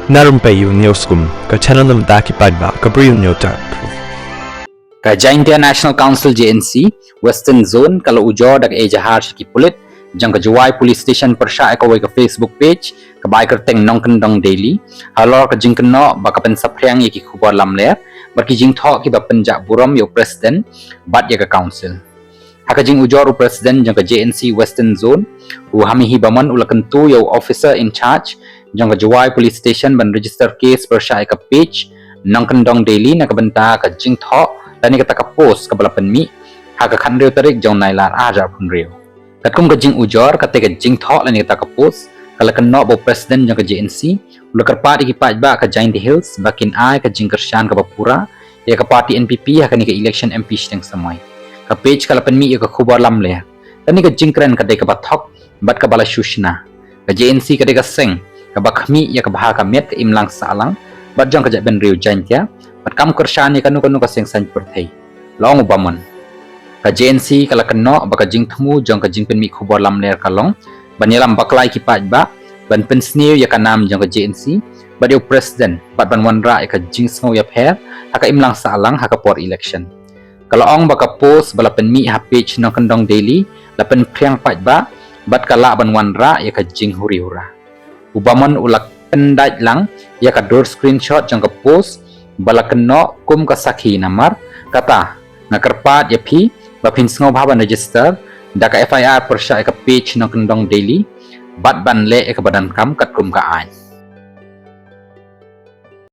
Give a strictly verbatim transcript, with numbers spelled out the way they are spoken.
Na Rympei U Newsroom, ka channel na bynta ki paidbah ka Bri U Newsroom. Ka Jaintia National Council, J N C, Western Zone ka la ujor da ka ejahar sha ki pulit jong ka Jowai Police Station pyrshah ïa kawei ka Facebook page kaba ai kyrteng Nongkyndong Daily, halor ka jingkynnoh ba ka pynsaphriang ïa ki khubor lamler bad ki jingthoh kiba pynjah burom ïa u president bad ïa ka council. Ha ka jingujor, u president jong ka J N C Western Zone, u Hamihi Bamon, u la kyntu ïa u officer in charge jong ka Jowai Police Station ban register case pyrshah ïa ka page Nongkyndong Daily na ka bynta ka jingthoh lane kata ka post kaba la pynmih ha ka khathynriew tarik jong u Nailar arhajar arphew hynriew. Katkum ka jingujor, kata ka jingthoh lane kata ka post ka la kynnoh ba u president jong ka J N C u la kyrpad ïa ki paidbah ka Jaintia Hills ba kin ai ka jingkyrshan kaba pura ïa ka party N P P ha kane ka election M P shiteng samoi. Ka page ka la pynmih ïa ka khubor lamler. Kane ka jingkren ka dei kaba thok bad kaba la shu shna. Ka J N C ka dei ka seng kaba khmih ïa ka bha ka met ka imlang sahlang bad jong ka jaitbynriew Jaintia bad kam kyrshan ïa kano kano ka seng saiñ pyrthei, la ong u Bamon. Ka J N C ka la kynnoh ba ka jingthmu jong ka jingpynmih khubor lamler ka long ban ïalam bakla ïa ki paidbah, ban pynsniew ïa ka nam jong ka J N C bad ïa u president bad ban wanrah ïa ka jingsngew ïapher ha ka imlang sahlang ha ka por election. Ka la ong ba ka post ba la pynmih ha page Nongkyndong Daily la pynphriang paidbah bad ka lah ban wanrah ïa ka jinghuri hura. U Bamon u la pyndait lang ïa ka dur screenshot jong ka post ba la kynnoh kum ka sakhi, namar kata, nga kyrpad ïa phi ba phin sngewbha ban register da ka F I R pyrshah ïa ka page Nongkyndong Daily bad ban leh ïa kaba donkam katkum ka aiñ.